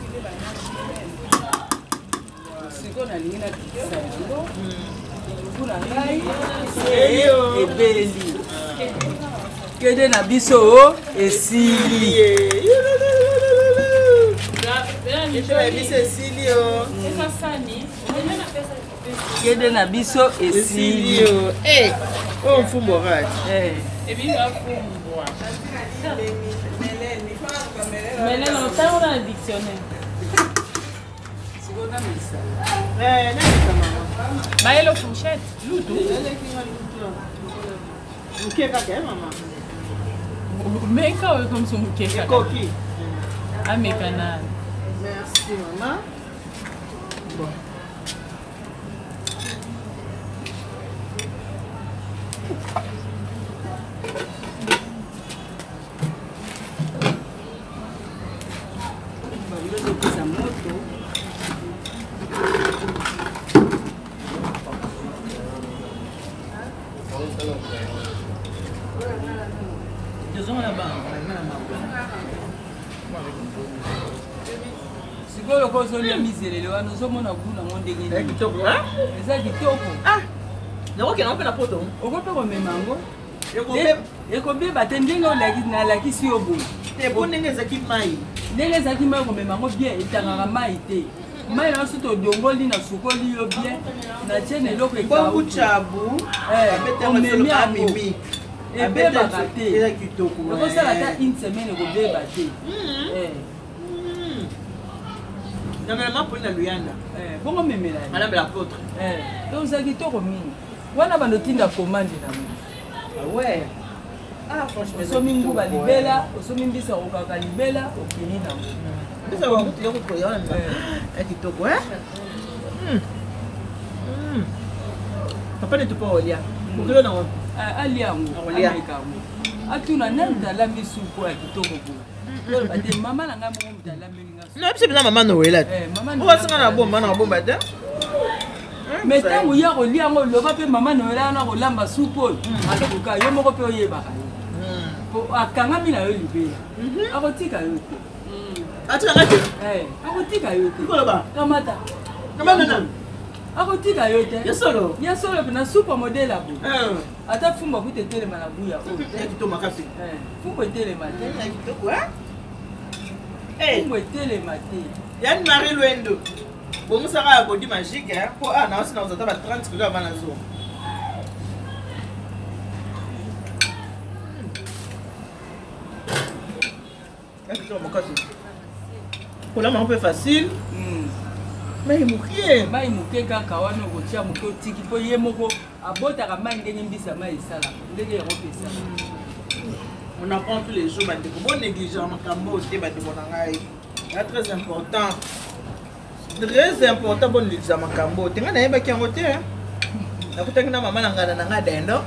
sikoyo, nalingi nakitisa yango. Ngu na ngai ebeli, kede na biso esili. Biso esili o. Kede na biso esili. Esili o. Eh, oyo mfumbo kati. Ebibafumbwa melele, otango na dictionnaire. Sikoyo namisa. Eh, namisa mama. Bayelo fourchette. Lutu. Moke kaka, eh mama. Meka oyo comme so moke kaka. Ekoki. Ameka na. Merci mama. Bon. Bango ezopesa moto. Tozonga na bango. Sikoyo loko ozolia mizelele wana, ozomona goût nango ndenge nini? Kitoko. Eza kitoko. Nakokenda mpe na poto. Oko mpe komema yango, ekobeba te. Ndenge nalakisi yo boye. Te, po ndenge ezalaki mai. Ndenge ezalaki mai, komema yango bien, etangaka mai te. Mai na so todongoli na sukoli yo bien, natie na eloko. Bongu chabu. Omemi yango, ebebaka te. Eza kitoko. Ekosala ata une semaine, ekobeba te. Namela maponi na luyanda. Bongo memela. Madame l'apôtre. Donc eza kitoko mingi wana, bando tinda commande nango. Ah ouais. Ah franchement. Osomi nguba libela, osomi mbisa okaka libela, okili nango. Mbisa wakutu ya kutoya wana. Ya kitoko, eh? Papa ne tupa olia. Okilo nango. Alia yango. Alia. Ameka yango, atuna nani moto alambi supu ya kitoko boye. Oloba te mama na ngai moko moto alambeli nga supu. Non, biso mpenza mama Noela te. Mama. Oyo asinga na bomba na bomba te. Mais ntango ya kolia yango, loba mpe mama Noela wana kolamba supu oyo, atuka yo moko mpe oyebaka ye po akangami na yo libela, akotika yo te. Atikanga te. Akotika yo te. Koloba. Kamata. Kamata. Akotika yo te. Ya solo. Ya solo mpe na supu modele abo, ata fumbu akuta etelema na buya oyo. Ya kitoko makasi. Fumbu etelema te. Ya kitoko. Fumbu etelema te. Yani Marie Lwendo bongisaka ya body magique mpo a naosi na kozata ba 30 kilo avant nazonga. Ya kitoko makasi, kolamba yango mpe facile, mai moke. Mai moke kaka wana, okotia moke, otiki mpo ye moko abotaka mai ndenge mbisa mai esalaka, ndenge yango mpe esalaka. On apprend tous les jours. Bandeko, bonéglige makambo te, bandeko na ngai, eza très important, très important. Bonéglige makambo te. Ngai nayebaki yango te, nakutaki na mama na ngana na ngai dendo.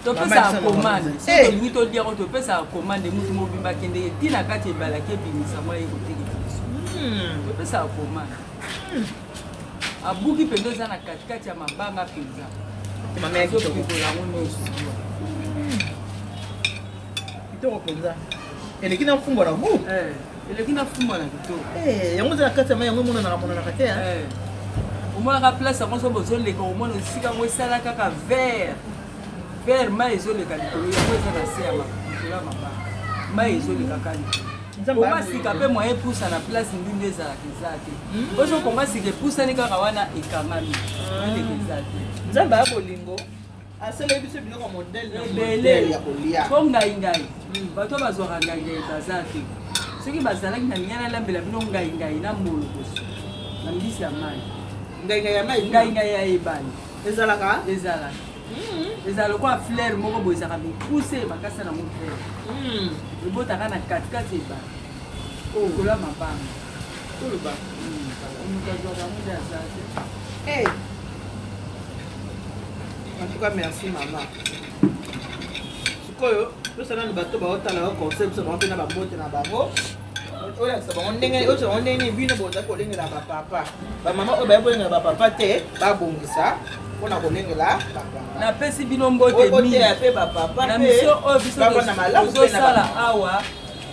Topesaka commande soki tolingi toliako, topesaka commande. Mutu mobimba akendeke ntina kati ebalaki, ebimisa mwa ye kotekela biso. Topesaka commande. Abuki mpenza, eza na katikati ya mabanga mpenza. Mama ya kitoko. Azopikola yango nyonso. Kitoko mpenza, eleki na mfumbwa na gu. Eleki na fumbwa na kitoko. Yango eza na kati ya mai, yango emonanaka monanaka te. Omonaka place yango, so bozoleka, omona esika yango esala kaka vert vert, mai ezoleka likolo. Yango eza na se ya likolo ya mabanga, mai ezoleka kaka likolo. Konga sika mpe moyen epusa na place ndundu ezalaka eza te. Oso konga sika epusani kaka wana, ekangami, eleka eza te. Nzambe ya bolingo asaleli biso biloko modele na ebele modele ya kolia. Mpo ngai ngai bato bazwaka ngai ngai baza te. Soki bazalaki na lingai, nalambela bino ngai ngai na molokoso na mbisi ya mai. Ngai ngai ya mai? Ngai ngai ya ebale. Ezalaka? Ezalaka, ezala lokola fleur moko boye, ezalaka mikuse makasi nango fleur, ebotaka na katikati ebale, likolo ya mabanga. Toloba. Moto azwaka yango nde aza te. En tout cas, merci mama. Sikoyo tosa nanu bato baotala yo conseil, biso bango mpe na bambote na bango, olakisa bango ndenge, oyebisa bango ndenge nini bino bozali kolengela bapapa, bamama oyo baye kolengela bapapa te, babongisa mpona kolengela bapapa. Napesi bino mbote mingi. Oteya mpe bapapa. Na mission oyo biso bavanda malamu mpe na tozosala bamama. Awa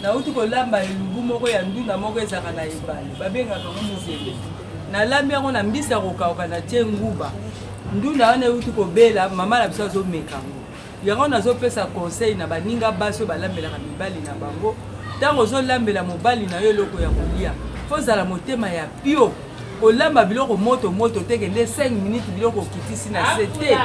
nauti kolamba elubu moko ya ndunda moko ezalaka na ebale, babengaka yango mozele. Nalambi yango na mbisi ya kokauka, na tie nguba. Ndunda wana euti kobela, mama na biso azomeka yango. Yango nazopesa conseil na baninga basi oyo balambelaka mibali na bango: ntango ozolambela mobali na yo eloko ya kolia, fo ozala motema ya pio. Kolamba biloko moto moto te, kende 5 minutes, biloko okitisi na se te.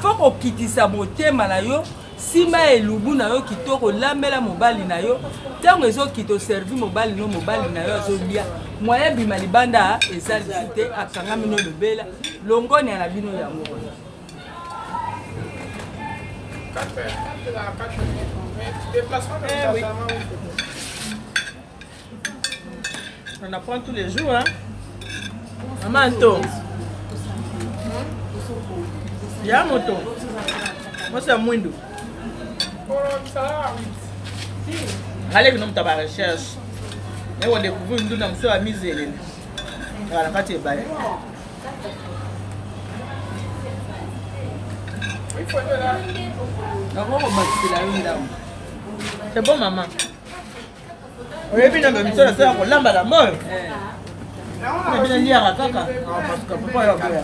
Fo kokitisa motema na yo, nsima ya elubu na yo kitoko, olambela mobali na yo. Ntango ezokita, oservi mobali no, mobali na yo azolia, moyen bima libanda eza lisusu te, akangami no lobela. Longonia na bino yango wana. Eh oui. On apprend tous les jours, hein. Maman Anto. Ya moto. Moi c'est mwindu. Allez, nous avons recherche. Et on découvre une ndunda mosusu ya mizelele. Na kati ebale. Nakoki kobakisela yo ndambo. C'est bon maman. Oyebi na bamiso nasala kolamba na moyo na bino liaka kaka parce que papa oyo aboya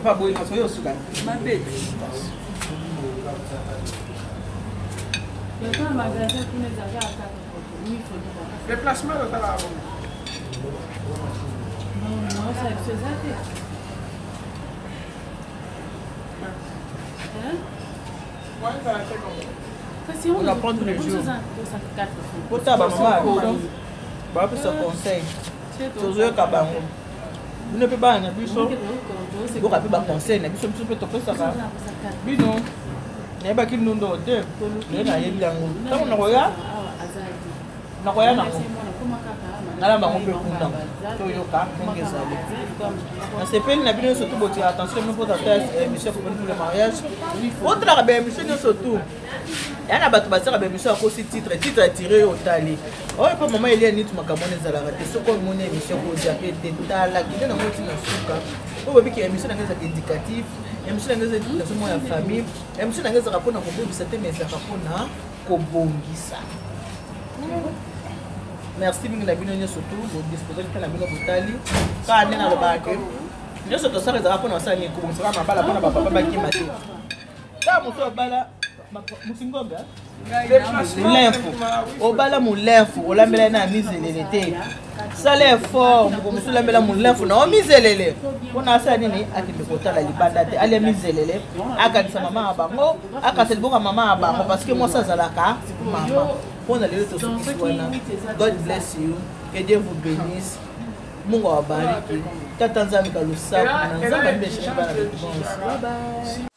papa boye kasi oyo osuka. Mabe. Déplacement totala yango. Ezala te bongo. On apprend tous les jours. Kota bamama ya biso bapesa conseil, tozoyoka bango. Bino mpe bana na biso, boka mpe baconseil na biso, biso mpe topesaka bino. Nayebaki ndundo te, naye nayebi yango. Ntango nakoya, nakoya nango, nalamba yango mpe kuna, toyoka ndenge ezali. Nasepeli na bino nyonso tu. Botia attention bino mpo tata émission pour le mariage, otalaka baémission nyonso tu. Ya na bato basalaka baémission, akosi titre, titre atire yo, otali oyo mpo mama Elia niti. Makambo wana ezalaka te. Soki omoni émission, kozape te, tala kende nango ntina suka. Oyo bobiki, émission nanga ezalaka éducatif, émission nanga eza éducation moko ya famille. Émission nanga ezalaka mpona kobebisa te, mais ezalaka mpona kobongisa. Merci mingi na bino nyonso tu bodispose mpe na bino botali. Kaka nde nalobaka ke nyonso tosala ezalaka mpona basala nini? Kobongisaka mabala mpona bapapa bakima te. Kaka mosu abala mosingombe molemfu, obala molemfu, olambela na mizelele te. Sala effort, moko mosu olambela molemfu na omizelele mpona asala nini? Akende kotala libanda te, alia mizelele, akanisa mama ya bango, akanisa liboko ya mama ya bango, parce que mwasi azalaka mama. Mpona lelo tosukisi wana. God bless you, que Dieu vous bénisse. Mungu awabariki. Tata Nzambe kalusaku na Nzambe ambeshele bana. Bye bye.